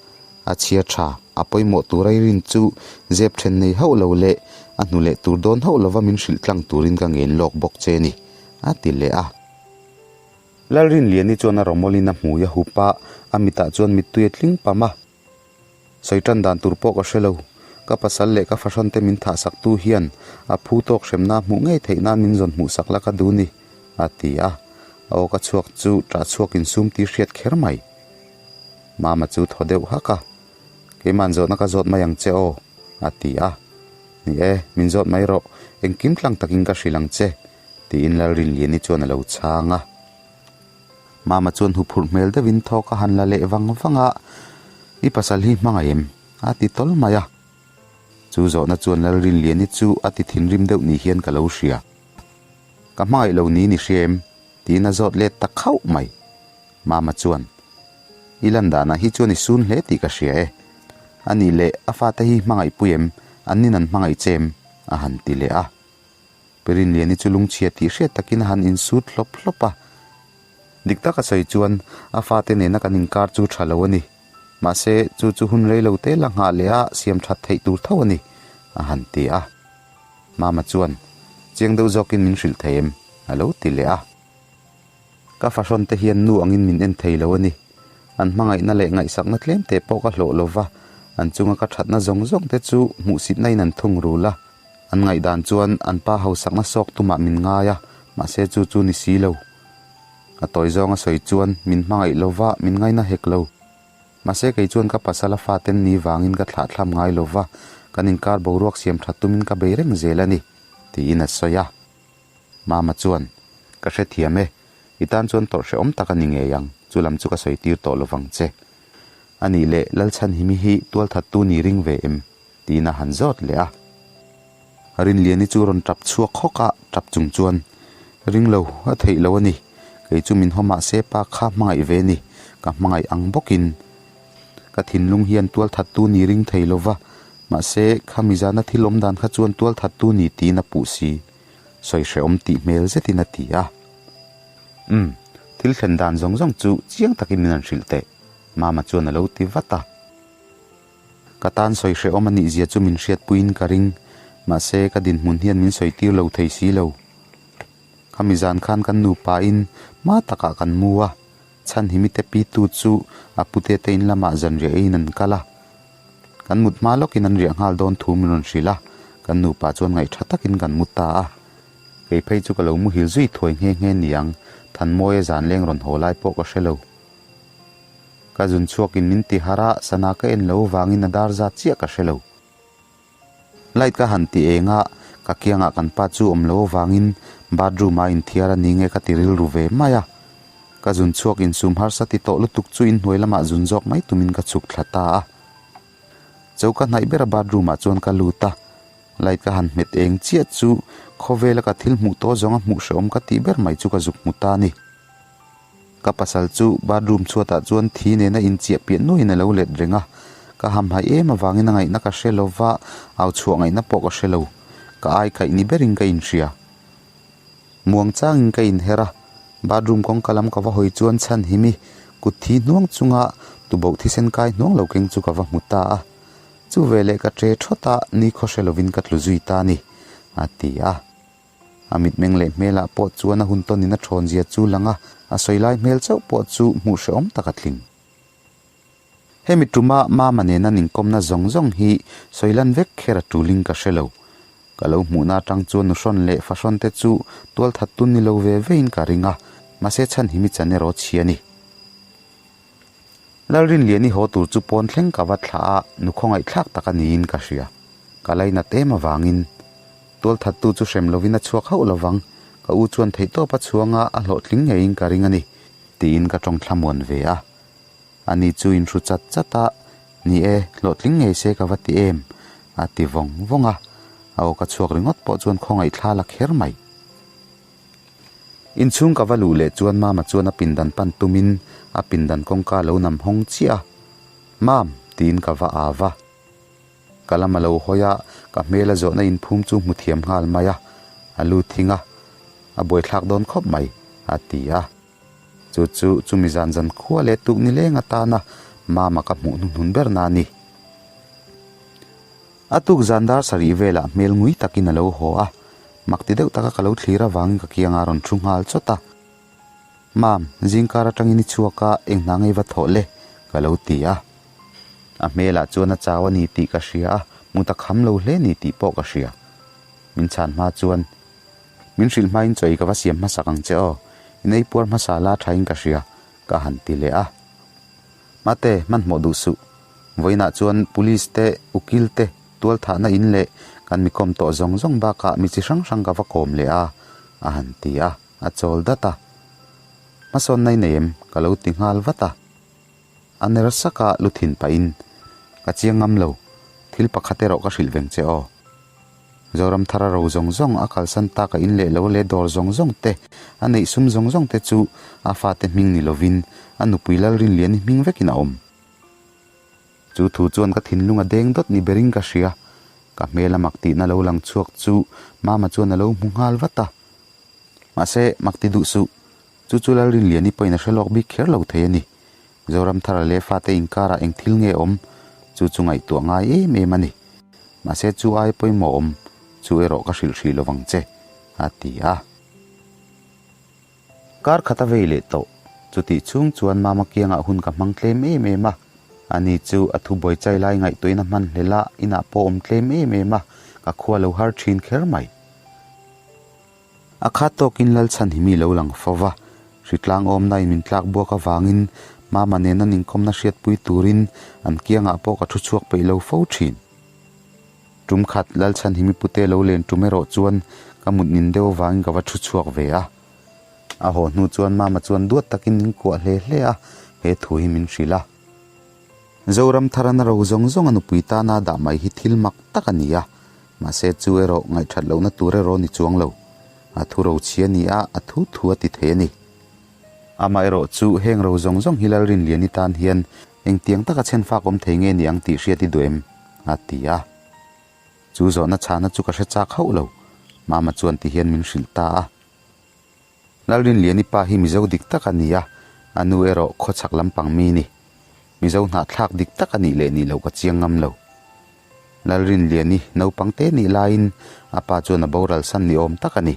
a chhia tha, a pawimawh tura i rin chu zep then nei hauh lo leh a hnu leh tur dawn hauh lova min hrilh tlang turin ka ngen lawk bawk che ni, a ti leh a. Lalrinliani chuan a rawmawlin a hmui a hup a, a mitah chuan mittui a tling pam a. Sawi tan dan tur pawh ka hre lo. Ka pasal leh ka fahrawn te min thah sak tu hian a phu tawk hremna hmuh ngei theih nan min zawn hmuh sak la ka duh ni, a ti a. A aw ka chhuak chu ṭah chhuak insum tih hriat kher mai. Mama chu thaw deuh hak a, Keima'n zawhna ka zawt mai ang che aw, a ti a. Ni e, min zawt mai rawh, engkim tlang takin ka hrilh ang che, tiin Lalrinliani chuan a lo chhang a. Mama chuan huphurh hmel deuhin thawk a han la leh vang vang a, I pasal hi hmangaih em? a ti tawl mai a. Chu zawhna chuan Lalrinliani chu a ti thinrim deuh ni hian ka lo hria. Ka hmangaih lo niin i hria em? tiin a zawt let ta khauh mai. Mama chuan, I lan danah hi chuan i sun hle tih ka hria e. A nih leh a fate hi hmangaihpui em? An nin an hmangaih che em? a han ti leh a. Pirinliani chu lungchhia tih hriat takin a han insut hlawp hlawp a. Dik taka sawi chuan a fate nena kan inkar chu tha lo a ni. Mahse, chu chu hun rei lo te la nghah leh a siam that theih tur tho a ni, a han ti a. Mama chuan, Chiang deuh zawkin min hrilh thei em? a lo ti leh a. Ka fahrawn te hian nu angin min en thei lo a ni. An hmangaihna leh ngaihsakna tlem te pawh ka hlawh lo va, an chunga ka thatna zawng zawng te chu hmuhsitna in an thung rul a. An ngaihdan chuan an pa hausakna sawk tumah min ngai a, mahse chu chu ni si lo. A tawi zawnga sawi chuan min hmangaih lo va, min ngaina hek lo. Mahse kei chuan ka pasal a faten ni vangin ka thlahthlam ngai lo va, kan inkar boruak siam that tumin ka bei reng zel a ni, tiin a sawi a. Mama chuan, Ka hrethiam e, i tan chuan tawrh hrehawm tak a ni ngei ang, chu lam chu ka sawi tir tawh lovang che. A nih leh Lalchhanhimi hi tualthattu ni ring ve em? Tiin a han zawt leh a. Rinliani chu rawn tap chhuak hawk a, tap chung chuan, Ring lo, a theih lo a ni. Kei chu min haw mah se pa kha hmangaih ve ni, ka hmangaih ang bawkin. Ka thinlung hian tualthattu ni ring thei lo va, mahse khami zana thil awm dan kha chuan tualthattu ni tiin a puh si. Sawi hrehawm tih hmel zetin a ti a. Umm, thil thlen dan zawng zawng chu chiang takin min han hrilh teh, Mama chuan a lo ti vat a. Ka tan sawi hrehawm a nih zia chu min hriatpuiin ka ring, mahse ka dinhmun hian min sawi tir lo thei si lo. Khami zan khan kan nupain hma takah kan mu a, chhanhimi te pitu chu a pute te in lamah zanriah eiin an kal a. Kan mut hma lawkin an riah nghal dawn thu min rawn hrilh a, kan nupa chuan ngaihṭha takin kan mu ta a. Kei phei chu ka lo muhil zui thuai nghe nghe niang, Thanmawia zan leng rawn haw lai pawh ka hre lo. Ka zun chhuakin min ti harh a, sana ka en lo vangin a dar zat chiah ka hre lo. Light ka han ti eng a, ka kiangah kan pa chu awm lo vangin bathroom ah inthiar a ni nge ka ti rilru ve mai a. Ka zun chhuak insum harsa ti tawh lutuk chu inhnuai lamah zun zawk mai tumin ka chhuk thla ta a. Choka hnaih bera bathroom ah chuan ka lut a, light ka han hmet eng chiah chu khawvela ka thil hmuh tawh zawnga hmuh hrehawm ka tih ber mai chu ka zuk hmu ta a ni. Ka pasal chu bathroom chhuatah chuan thi nena inchiah piah nuaiin a lo let reng a, ka hamhaih em avangin a ngaihna ka hre lo va, au chhuah ngaihna pawh ka hre lo. Ka ai kaih ni berin ka inhria. Muang changin ka inher a, bathroom kawngka lam ka va hawi chuan chhanhimi kut thi hnuang chunga tuboh thisen kai hnuang lo keng chu ka va hmu ta a. Chu veleh ka ṭe ṭhawt a, nikhaw hre lovin ka tlu zui ta a ni, a ti a. A mitmeng leh hmelah pawh chuan a hun tawnin a ṭhawnzia chu lang a, a sawi lai hmel chauh pawh chu hmuh hrehawm tak a tling. Hemi ṭuma Mama nena ninkawmna zawng zawng hi sawi lan vek kher a ṭulin ka hre lo. Ka lo hmuhna aṭang chuan nuhrawn leh fahrawn te chu tualthat tun ni lo ve vein ka ring a, mahse chhan hi mi chan erawh chhia a ni. Lalrinliani haw tur chu pawn thleng ka va thlah a, nu khawngaihthlak tak a niin ka hria. Ka lainat em avangin tualthattu chu hrem lovin a chhuak hauh lovang, ka u chuan theihtawp a chhuang a, a hlawhtling ngeiin ka ring a ni, tiin ka tawng thlamuan ve a. Ani chu inhru chat chat a, Ni e, hlawhtling ngei se ka va ti em? a ti vawng vawng a, a aw ka chhuak ringawt pawh chuan khawngaihthla la kher mai. Inchhung ka va luh leh chuan Mama chuan a pindan pan tumin a pindan kawngka lo nam hawng chiah a, Mam! tiin ka va au va. Ka lam a lo hawi a, ka hmel a zawhna inphum chu hmu thiam nghal mai a, a lu thing a, a buaithlak dawn khawp mai, a ti a. Chu chu chumi zan zan khua leh tuk ni leng atana Mama ka hmuh hnuhnun ber na a ni. A tuk zan dar sarih velah hmel ngui takin a lo haw a, mak ti deuh taka ka lo thlir avangin ka kiangah a rawn thu nghal chawt a. Mam, zingkar atangin i chhuak a, eng hna ngei va thawh le? ka lo ti a. A hmelah chuan a chau a ni tih ka hria a, hmu ta kham lo hle ni tih pawh ka hria. Min chhan hma chuan, Min hrilh hmain chaw i ka va siam hmasak ang che aw, in ei puar hmasa la thain ka hria, ka han ti leh a. Mate, hmanhmawh duh suh. Vawiinah chuan Police te, Ukil te, tualthahna in leh kan mi kawm tawh zawng zawng bakah mi chi hrang hrang ka va kawm leh a, a han ti a, a chawl dat a. Hmasawnna i nei em? Ka lo ti nghal vat a. A ner sak a, lu thin pahin, Ka chiang ngam lo, thil pakhat erawh ka hrilh veng che aw. Zoramthara ro zawng zawng a kalsan tak a in leh lo leh dawr zawng zawng te, a neih sum zawng zawng te chu a fate hming ni lovin a nupui Lalrinliani hming vekin a awm. Chu thu chuan ka thinlung a deng dawt ni berin ka hria. Ka hmel a mak tihna lo lang chhuak chu Mama chuan a lo hmu nghal vat a. Mahse, mak ti duh suh. Chu chu Lalrinliani pawhin a hre lawk bik kher lo thei a ni. Zoramthara leh fate inkarah eng thil nge awm? Chu chu ngaihtuah ngai em em a ni. Mahse chu ai pawimawh awm chu erawh ka hrilh hrih lovang che, a ti a. Kar khat a vei leh tawh. Chutih chhung chuan Mama kiangah hun ka hmang tlem em em a. Ani chu a thubuai chai lai ngaihtuahin a hman hlel a, inah pawh awm tlem em em a, ka khua lo har thin kher mai. A khat tawkin Lalchhan hi mi lo lang fo va, hritlang awmna in min tlak buak avangin Mama nen an inkawmna hriatpui turin an kiangah pawh ka thu chhuak peih lo fo thin. Tum khat Lalchhan hi mi pute lo len tum erawh chuan ka mut nin deuh avangin ka va thu chhuak ve a. A haw hnu chuan Mama chuan duat takin min kuah hle hle a, he thu hi min hrilh a. Zoram tharana ro zawng zawng a nupui tana dah mai hi thil mak tak a ni a, mahse chu erawh ngaihthat lohna tur erawh ni chuang lo. A thu ro chhi a ni a, a thu thu a ti thei a ni. Amaherawh chu heng ro zawng zawng hi Lalrinliani tan hian engtiang taka chhenfak awm thei nge ni ang tih hriat i duh em? a ti a. Chu zawhna chhana chu ka hre chak hauh lo, Mama chuan ti hian min hrilh ta a. Lalrinliani pa hi Mizo dik tak a ni a, a nu erawh khawchhak lampang mi ni. Mizo hnahthlak dik tak a nih leh nih loh ka chiang ngam lo. Lalrinliani naupang te nih laiin a pa chuan a boral san ni awm tak a ni.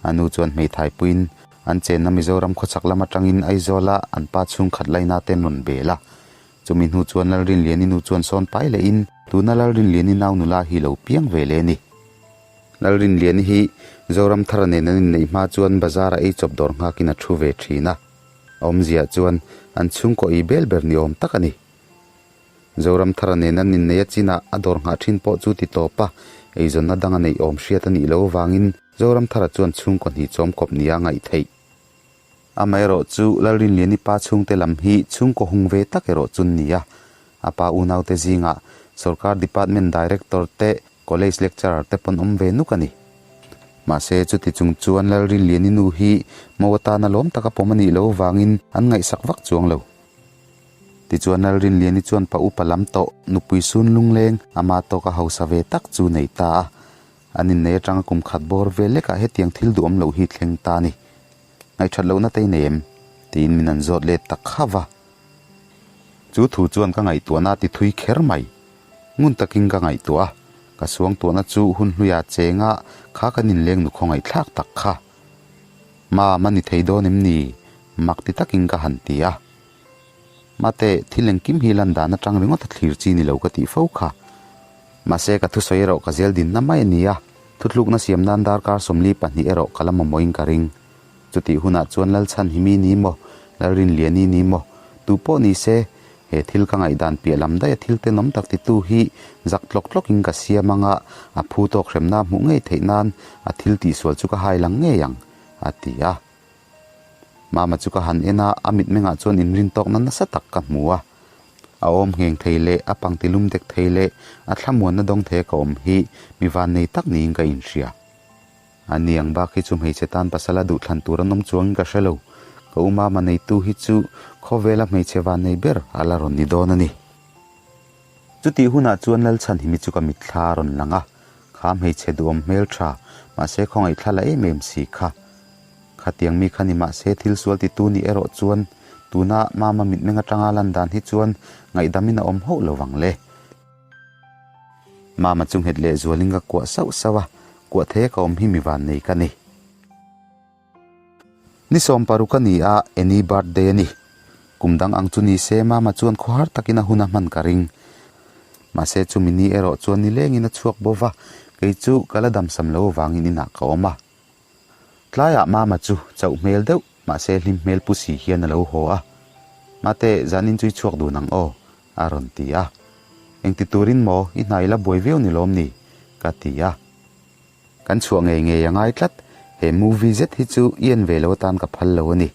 A nu chuan hmeithai puiin an chenna Mizoram khawchhak lam atangin Aizawla an pa chhungkhat laina te an rawn bel a. Chumi hnu chuan Lalrinliani nu chuan sawn pai lehin tuna Lalrinliani nau nula hi lo piang ve leh a ni. Lalrinliani hi Zoram thara nen an inneih hma chuan bazar-a ei chawp dawr nghakin a thu ve thin a. A awmziah chuan an chhungkaw ei bel ber ni awm tak a ni. Zoram thara nen an inneih a chinah a dawr nghah thin pawh chu ti tawp a, eizawnna dang a neih awm hriat a nih loh avangin Zoram thara chuan chhungkaw hnih chawm kawp nia a ngaih theih. Amaherawh chu Lalrinliani pa chhungte lam hi chhungkaw hung ve tak erawh chu ni a, a pa unaute zingah Sorkar Department Director te, College Lecturer te pawn awm ve nuk a ni. Mahse chuti chung chuan Lalrinliani nu hi mo atana lawm taka pawm a nih loh avangin an ngaihsak vak chuang lo. Tichuan Lalrinliani chuan pa upa lam tawh nupui sun lungleng ama tawka hausa ve tak chu nei ta a, An innei atanga kum khat bawr vel lekah hetiang thil duhawm loh hi thleng ta a ni. Ngaihthat lohna te i nei em? tiin min an zawt let tak kha va. Chu thu chuan ka ngaihtuahna a ti thui kher mai. Ngun takin ka ngaihtuah a, ka suangtuahna chu hun hluia chenga kha kan inleng nu khawngaihthlak tak kha. Mam a ni thei dawn em ni? Mak ti takin ka han ti a. Mate, thil engkim hi lan dan atang ringawt a thlir chi ni lo ka tih fo kha. Mahse ka thusawi erawh ka zel dinna mai a ni a, thutlukna siam nan darkar 42 erawh ka la mamawhin ka ring. Chutih hunah chuan Lalchhanhimi ni maw, Lalrinliani ni maw, tu pawh ni se, he thil ka ngaihdan piah lam daih a thil tenawm tak titu hi zak tlawk tlawkin ka siam anga a phu tawk hremna hmuh ngei theih nan a thil tihsual chu ka hai lang ngei ang, a ti a. Mama chu ka han en a, a mitmengah chuan inrintawkna nasa tak ka hmu a. A awm ngheng thei leh a pangti lum dek thei leh a thlamuanna dawng thei a ka awm hi mi vannei tak niin ka inhria. A ni ang bak hi chu hmeichhe tan pasal a duh thlan tur an awm chuangin ka hre lo. Ka u mama neitu hi chu khawvela hmeichhe vannei ber a la rawn ni dawn a ni. Chutih hunah chuan Lalchhanhimi chu ka mitthla a rawn lang a, kha hmeichhe duhawm hmel tha, mahse khawngaihthla la em em si kha. Khatiang mi kha ni mahse thil sual titu nih erawh chuan tuna mama mitmeng atanga lan dan hi chuan ngaihdamin a awm hauh lo vang le. Mama chu nghet leh zualin ka kuah sauh sauh a, kuah thei a ka awm hi mi vannei ka ni. Ni 16 a ni a, Annie birthday a ni. Kum dang ang chu ni se Mama chuan khawhar takin a hun a hman ka ring. Mahse chumi ni erawh chuan nilengin a chhuak bo va, kei chu ka la damsam lo avangin inah ka awm a. Tlaiah Mama chu chauh hmel deuh, mahse hlim hmel pu si hian a lo haw a. Mate, zanin chu i chhuak dun ang aw, a rawn ti a. Engti turin maw i hna i la buai viau ni lawm ni? ka ti a. Kan chhuah ngei ngei a ngai tlat, he movie zet hi chu i en ve lo atan ka phal lo a ni,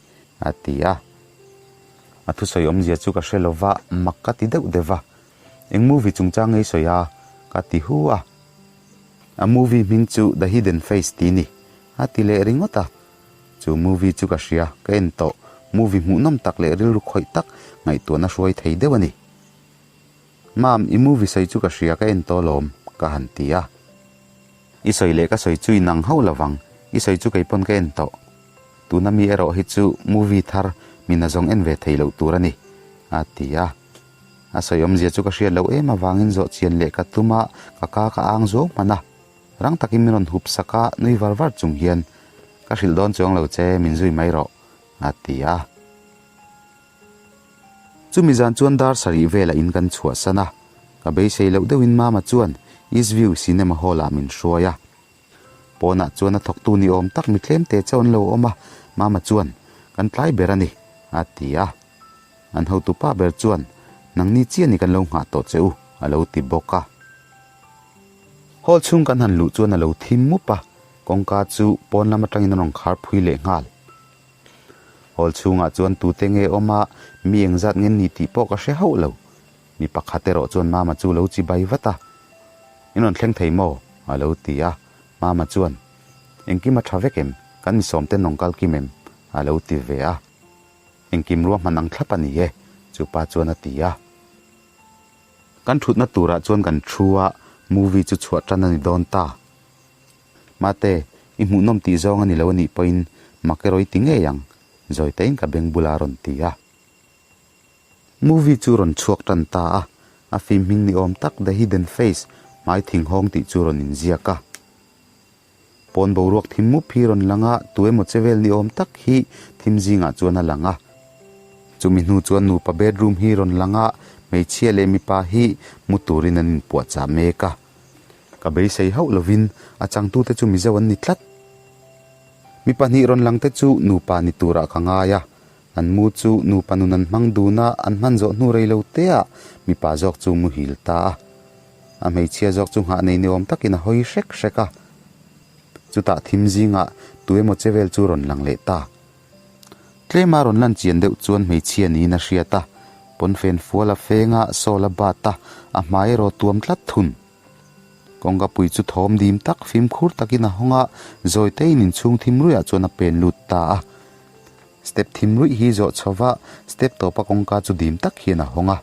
a ti a. A thusawi awmzia chu ka hre lo va, mak ka ti deuh deuh va. Eng movie chungchang ngei sawi a? ka ti hu a. A movie hming chu The Hidden Face ti ni, a ti leh ringawt a. Chu movie chu ka hria, ka en tawh. Movie hmuhnawm tak leh rilru khawih tak ngaihtuahna hruai thei deuh a ni. Mam, i movie sawi chu ka hria, ka en tawh alawm, ka han ti a. I sawi leh ka sawi chu inang hauh lovang, i sawi chu kei pawn ka en tawh. Tuna mi erawh hi chu movie thar min a zawng en ve thei loh tur a ni, a ti a. A sawi awmzia chu ka hriat loh em avangin zawh chian leh ka tum a, ka ka ka ang zuau hman a. Rang takin min rawn hup sak a, nui var var chung hian, Ka hrilh dawn chuang lo che, min zui mai rawh, a ti a. Chumi zan chuan dar sarih velah in kan chhuahsan a, ka beisei loh deuhin Mama chuan East View Cinema Hall-ah min hruai a. Pawnah chuan a thawktu ni awm tak mi tlemte chauh an lo awm a, Mama chuan, Kan tlai ber a ni, a ti a. An hotu pa ber chuan, Nangni chiah ni kan lo nghah tawh che u, a lo ti bawk a. Hall chhung kan han luh chuan a lo thim mup a, kawngka chu pawn lam atangin a rawn khar phui leh nghal. Hall chhungah chuan tute nge awm a, mi engzat nge ni tih pawh ka hre hauh lo. Mi pakhat erawh chuan Mama chu lo chi bai vat a, In rawn thleng thei maw? a lo ti a. Mama chuan, Engkim a tha vek em? Kan mi sawmte nawng kal kim em? a lo ti ve a. Engkim ruahman ang thlap a ni e, chu pa chuan a ti a. Kan thutna turah chuan kan thu a, movie chu chhuah tan a ni dawn ta. Mate, i hmuhnawm tih zawng a ni lo a nih pawhin mak erawh i ti ngei ang, zawi tahin ka beng bula a rawn ti a. Movie chu rawn chhuak tan ta a, a film hming ni awm tak The Hidden Face, hmai thinghawng tih chu rawn inziak a. Pawn boruak thim mup hi rawn lang a, tu emaw che vel ni awm tak hi thim zingah chuan a lang a. Chumi hnu chuan nupa bedroom hi rawn lang a, hmeichhia leh mipa hi mu turin an inpuahchah mek a. Ka beisei hauh lovin a changtute chu Mizo an ni tlat. Mi pahnih rawn lang te chu nupa ni turah ka ngai a, an mu chu nupa nun an hmang dun a, an hman zawh hnu rei lo teah mipa zawk chu muhil ta a. A hmeichhia zawk chu nghah nei ni awm takin a hawi hrek hrek a. Chutah thim zingah tu emaw che vel chu rawn lang leh ta. Tlema rawn lan chian deuh chuan hmeichhia niin a hriat a, pawnfen fual a feng a, sawl a bat a, a hmai erawh tuam tlat thun. Kawngka pui chu thawm dim tak fimkhur takin a hawng a, zawi tein inchhung thim ruihah chuan a pen lut ta a. Step thim ruih hi zawh chho va, step tawpa kawngka chu dim tak hian a hawng a.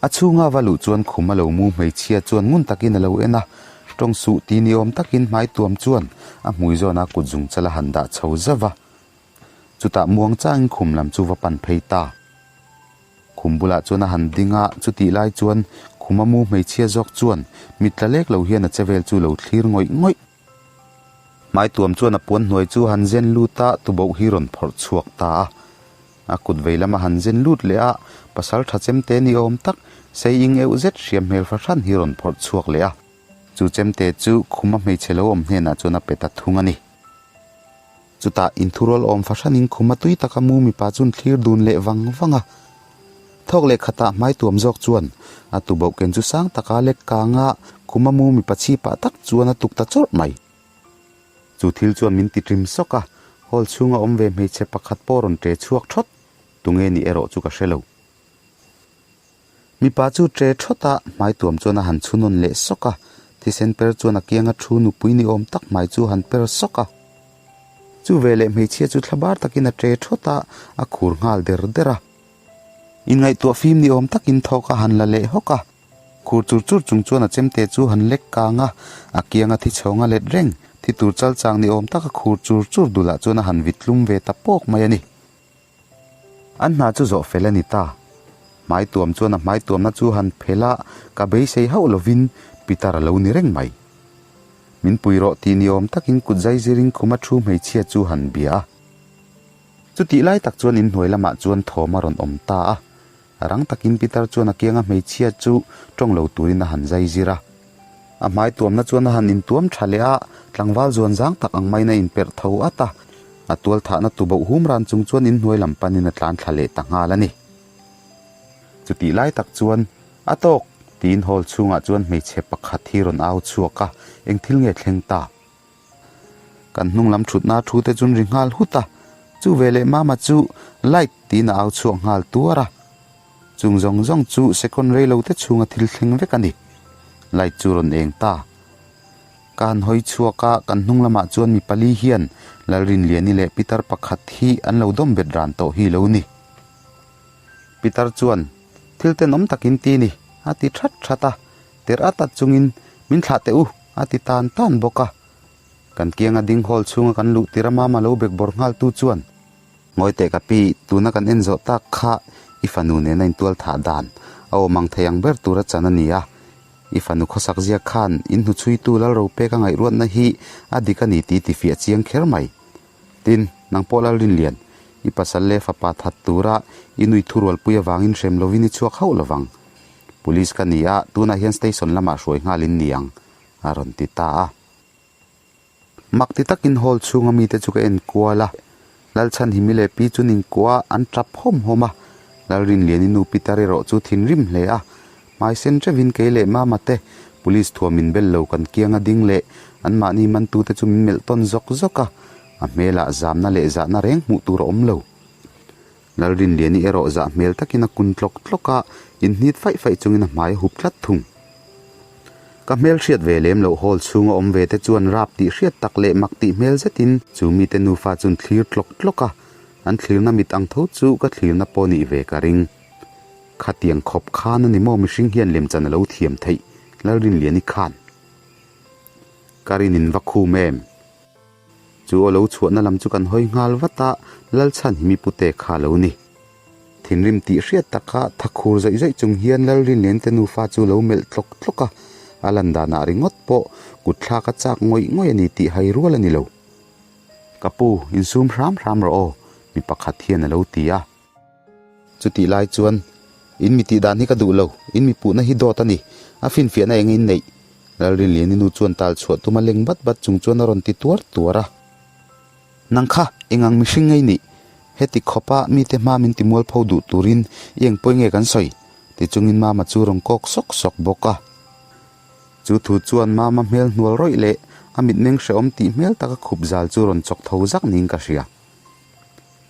A chhunga va luh chuan khum a lo mu hmeichhia chuan ngun takin a lo en a, tawng suh ti ni awm takin hmai tuam chuan a hmui zawna kut zung chal a han dah chho zauh a. Chutah muang changin khum lam chu va pan phei ta. Khum bulah chuan a han ding a, chutih lai chuan khum. Khuma mu hmeichhia zawk chuan mit tla lek lo hian a che vel chu lo thlir ngawih ngawih. Hmaituam chuan a puan hnuai chu han zen lut a, tuboh hi rawn phawrh chhuak ta a. A kut vei lama han zen lut leh a, pasal tha chemte ni awm tak, sei ing euh zet hriam hmel fahran hi rawn phawrh chhuak leh a. Chu chemte chu khuma hmeichhe lo awm hnenah chuan a pe ta thung a ni. Chutah inthurual awm fahranin khuma tui taka mu mipa chuan thlir dun leh vang vang a. Thawk leh khatah hmai tuam zawk chuan a tuboh ken chu sang taka lek kang a, khuma mu mipa chhipah tak chuan a tuk ta chawrh mai. Chu thil chuan min ti ṭim sawk a, hall chhunga awm ve hmeichhe pakhat pawh rawn ṭe chhuak ṭhawt, tunge nih erawh chu ka hre lo. Mipa chu ṭe ṭhawt a, hmai tuam chuan a han chhunawn leh sawk a, thisen per chuan a kianga ṭhu nupui ni awm tak hmai chu a han per sawk a. Chu veleh hmeichhia chu thlabar takin a ṭe ṭhawt a, a khur nghal der der a. Inngaihtuah fim ni awm takin thawk a han la leh hawk a, khur chur chur chung chuan a chemte chu han lek kang a, a kianga thi chhawng a let reng, thi tur chal chang ni awm taka khur chur chur dulah chuan a han vit tlum ve ta pawk mai a ni. An hna chu zawh fel a ni ta. Hmai tuam chuan a hmai tuamna chu han phel a, ka beisei hauh lovin Peter a lo ni reng mai. Min pui rawh tih ni awm takin kut zai zirin khuma thu hmeichhia chu han bia a. Chutih lai tak chuan inhnuai lamah chuan thawm a rawn awm ta a. Rang takin Peter chuan a kianga hmeichhia chu tawng lo turin a han zai zir a. A hmai tuamna chuan a han intuam tha leh a, tlangval zuan zang tak ang maiin a inperh tho at a. A tual thahna tuboh hum ran chung chuan inhnuai lam panin a tlan thla leh ta nghal a ni. Chutih lai tak chuan, A tawk! tiin hall chhungah chuan hmeichhe pakhat hi rawn au chhuak a, eng thil nge thleng ta? Kan hnung lam thutna thu te chuan ri nghal hut a, chu veleh mama chu light tiin a au chhuak nghal tuar a. Chung zawng zawng chu second rei lo te chhunga thil thleng vek a ni. Light chu rawn eng ta. Ka han hawi chhuak a, kan hnung lamah chuan mi pali hian Lalrinliani leh Peter pakhat hi an lo dawm bet ran tawh hi lo ni. Peter chuan, Thil tenawm takin ti ni, a ti that that a. Tirh at at chungin, Min thlah teh u, a ti tan tan bawk a. Kan kianga ding hall chhunga kan luh tir a mama lo bek bawr nghal tu chuan, Ngawi teh ka pi, tuna kan en zawh tak kha i fanu nena intual thah dan a awm ang thei ang ber tura chan a ni a. I fanu khawsak zia khan in hnuchhuitu Lalropeka ngaihruatna hi a dik a ni tih tifiah chiang kher mai. Tin, nang pawh Lalrinlian, i pasal leh fapa that tura i nui thurualpui avangin hrem lovin i chhuak hauh lovang. Police ka ni a, tunah hian station lamah hruai nghalin ni ang, a rawn ti ta a. Mak ti takin hall chhunga mite chu ka en kual a, Lalchhanhimi leh Pi chu ninkuah an tap hawm hawm a, Lalrinliani nu Peter erawh chu thinrim hle a, hmai sen teuhin kei leh Mama te Police thuam min bel lo kan kianga ding leh anmahni mantute chu min melh tawn zawk zawk a, a hmelah zamna leh zahna reng hmuh tur a awm lo. Lalrinliani erawh zah hmel takin a kun tlawk tlawk a, inhnit faih faih chungin a hmai a hup tlat thung. Ka hmel hriat ve lem loh hall chhunga awm ve te chuan rap tih hriat tak leh mak tih hmel zetin chu mite nufa chuan thlir tlawk tlawk a, an thlirna mit ang tho chu ka thlirna pawh nih ve ka ring. Khatiang khawp khan a ni maw mihring hian lemchan a lo thiam theih Lalrinliani khan. Ka rin in va khum em? Chu aw lo chhuahna lam chu kan hawi nghal vat a, Lalchhanhimi pute kha a lo ni. Thinrim tih hriat taka thakhur zawih zawih chung hian Lalrinliante nufa chu lo melh tlawk tlawk a, a lan danah ringawt pawh kut thlak a chak ngawih ngawih a ni tih hai rual a ni lo. Ka pu, insum hram hram rawh aw, mi pakhat hian a lo ti a. Chutih lai chuan, In mi tih dan hi ka duh lo, in mi puhna hi dawt a ni, a finfiahna eng in neih? Lalrinliani nu chuan tal chhuah tuma leng bat bat chung chuan a rawn ti tuar tuar a. Nang kha, eng ang mihring ngei nih? Heti khawpa mite hma min ti mualpho duh turin i eng pawi nge kan sawi? Ti chungin Mama chu rawn kawk sawk sawk bawk a. Chu thu chuan Mama hmel hnual rawih leh a mitmeng hrehawm tih hmel taka khup zal chu rawn chawk tho zak niin ka hria.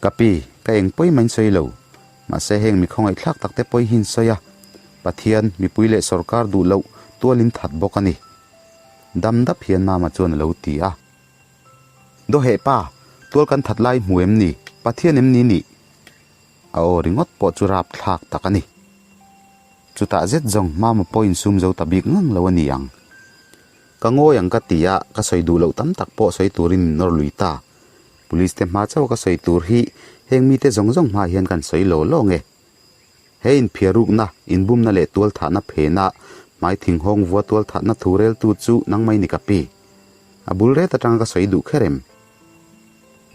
Ka pi, ka eng pawi main sawi lo. Mahse heng mi khawngaihthlak tak te pawi hi in sawi a, Pathian, mipui leh sawrkar duh loh tualin that bawk a ni. Dam dap hian Mama chuan a lo ti a. Dawheh pa, tual kan that lai hmu em ni? Pathian em ni nih? A aw ringawt pawh chu rapthlak tak a ni. Chutah zet zawng Mama pawh insum zo ta bik ngang lo a ni ang. Ka ngawi ang ka ti a, ka sawi duh loh tam tak pawh sawi turin min nawr lui ta. Police te hma chauh ka sawi tur hi heng mite zawng zawng hmaah hian kan sawi law law nge? He inphiarukna, inbumna leh tualthahna phena hmai thinghawng vua tualthahna thu reltu chu nangmai ni ka pi. A bul ret atanga ka sawi duh kher em?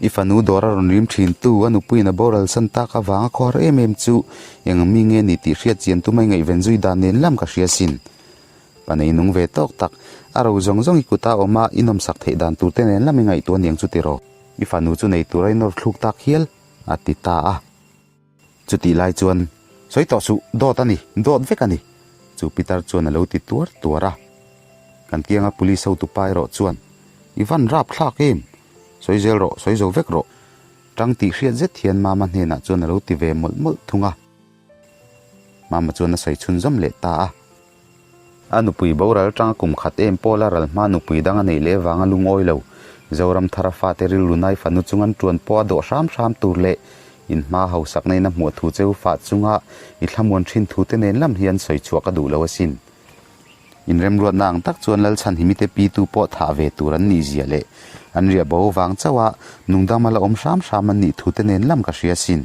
I fanu dawr a rawn rim thin tu, a nupuiin a boral san tak avanga khawhar em em chu eng mi nge ni tih hriat chian tumai ngaihven zui dan nen lam ka hria sin. Pa nei nung ve tawk tak, a ro zawng zawng i kuta awm a, i nawmsak theih dan tur te nen lam i ngaihtuah aniang chu tiraw? I fanu chu nei tura i nawr thluk tak hial, a ti ta a. Chutih lai chuan, Sawi tawh suh, dawt a ni, dawt vek a ni, chu pitar chuan a lo ti tuar tuar a. Kan kianga police hotupa erawh chuan, I van rap thlak em? Sawi zel rawh, sawi zo vek rawh. Tang tih hriat zet hian Mama hnenah chuan a lo ti ve mawlh mawlh thung a. Mama chuan a sawi chhunzawm leh ta a. A nupui boral tanga kum khat em pawla ral hma nupui dang a neih leh vanga lungawi lo. Zoram thara fate rilru nai fanu chung an tuan pawh a dawh hram hram tur leh in hma hausakna in a hmuh thu cheu fah chunga i thlamuan thin thu te nen lam hi an sawi chhuah ka duh lo asin. Inremruatna ang tak chuan Lalchhanhimite pitu pawh thah ve tur an nih zia leh an riah bo vang chauh a nungdam a la awm hram hram an nih thu te nen lam ka hria asin.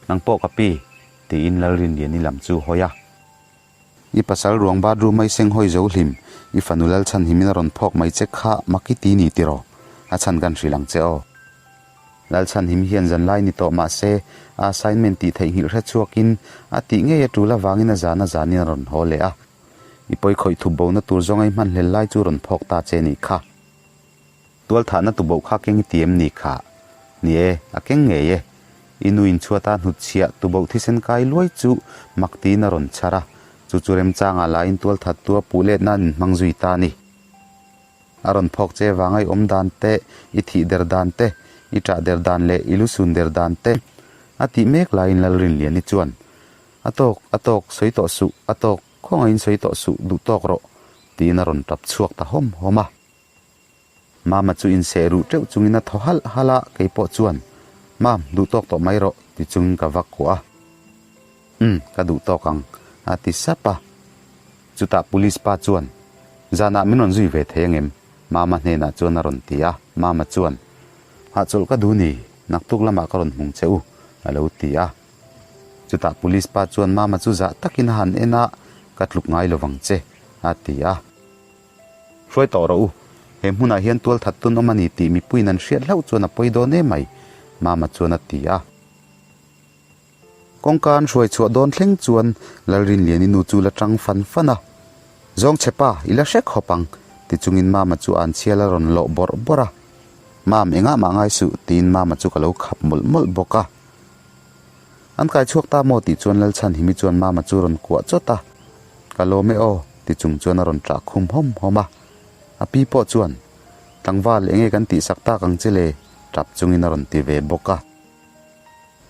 Nang pawh ka pi, tiin Lalrinliani lam chu hawi a. I pasal ruang bathroom a i seng hawi zo hlim, i fanu Lalchhanhimin a rawn phawk mai che kha mak i ti ni tiraw? A chhan kan hrilh ang che aw. Lalchhanhim hian zanlai ni tawh mah se, a assignment tih theihnghilh hre chhuakin a tih ngei a tul avangin a zan a zanin a rawn haw leh a. I pawi khawih thup bona tur zawnga i hmanhlel lai chu rawn phawk ta che nih kha. Tualthahna tuboh kha keng i ti em ni kha? Ni e, a keng ngei e. I nu inchhuata hnutchhiah tuboh thisen kai luai chu mak tiin a rawn chhar a, chu chu remchangah lahin tualthat tua puh let nan inhmang zui ta a ni. A rawn phawk che vanga i awm dan te, i thih der dan te, i ṭah der dan leh i lusun der dan te a tih mek laiin Lalrinliani chuan, A tawk, a tawk, sawi tawh suh, a tawk, khawngaihin sawi tawh suh, duh tawk rawh, tiin a rawn ṭap chhuak ta hawm hawm a. Mama chu inseh ruh teuh chungin a thaw halh halh a, kei pawh chuan, Mam, duh tawk tawh mai rawh, ti chungin ka vak kuah a. Umm, ka duh tawk ang, a ti sap a. Chutah police pa chuan, Zanah min rawn zui ve thei angem? Mama hnenah chuan a rawn ti a. Mama chuan, Hahchawlh ka duh ni, naktuk lamah ka rawn hmung che u, a lo ti a. Chutah police pa chuan Mama chu zah takin a han en a, Ka tluk ngai lovang che, a ti a. Hruai tawh rawh u, he hmunah hian tualthat tun awm a ni tih mipuiin an hriat hlauh chuan a pawi dawn em mai, Mama chuan a ti a. Kawngka an hruai chhuah dawn thleng chuan Lalrinliani nu chu la tang fan fan a, Zawng che pa, i la hre khawp ang, ti chungin Mama chu an chhial a rawn lawh bawrh bawrh a. Mam, engah mah ngai suh, tiin Mama chu ka lo khap mawlh mawlh bawk a. An kai chhuak ta maw tih chuan Lalchhanhimi chuan Mama chu rawn kuah chawt a, Ka lawm e aw, ti chung chuan a rawn ṭah khum hawm hawm a. A pi pawh chuan, Tlangval, enge kan tihsak tak ang che le? ṭap chungin a rawn ti ve bawk a.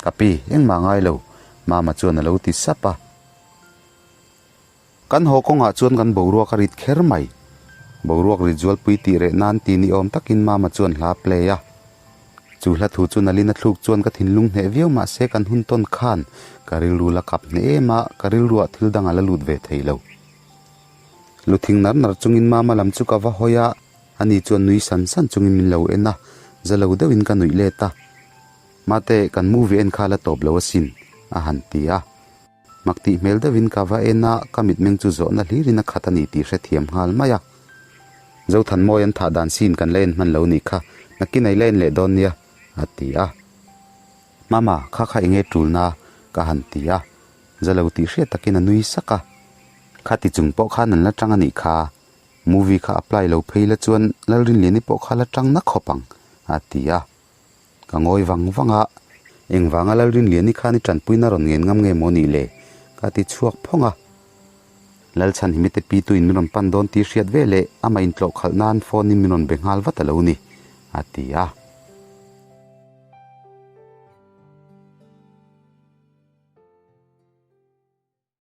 Ka pi, engmah ngai lo, Mama chuan a lo ti sap a. Kan haw kawngah chuan kan boruak a rit kher mai. Boruak rit zualpui tih reh nan ti ni awm takin Mama chuan hla a play a. Chu hla thu chu nalin a thluk chuan ka thinlung hneh viau mahse kan hun tawn khan ka rilru la kap hneh em a, ka rilruah thil dang a la lut ve thei lo. Lu thing nar nar chungin Mama lam chu ka va hawi a, ani chuan nui san san chungin min lo en a, za lo deuhin ka nuih let a. Mate, kan movie en kha la tawp lo asin, a han ti a. Mak tih hmel deuhin ka va en a, ka mitmeng chu zawhna hlirin a khat a ni tih hrethiam nghal mai a. Zothanmawi an thah dan scene kan la en hman lo nih kha, nakin ei la en leh dawn nia, a ti a. Mama, kha kha enge tulna? ka han ti a. Za lo tih hriat takin a nui sak a. Khati chung pawh khan an la tang a nih kha, movie kha apply lo phei la chuan Lalrinliani pawh kha la tang na khawp ang, a ti a. Ka ngawi vang vang a, engvanga Lalrinliani khan i tanpuina rawn ngen ngam nge maw nih le? Ka ti chhuak phawng a. Lalchhanhimite pi tuin min rawn pan dawn tih hriat ve leh amah intlawh khalh nan phone in min rawn be nghal vat a lo ni, a ti a.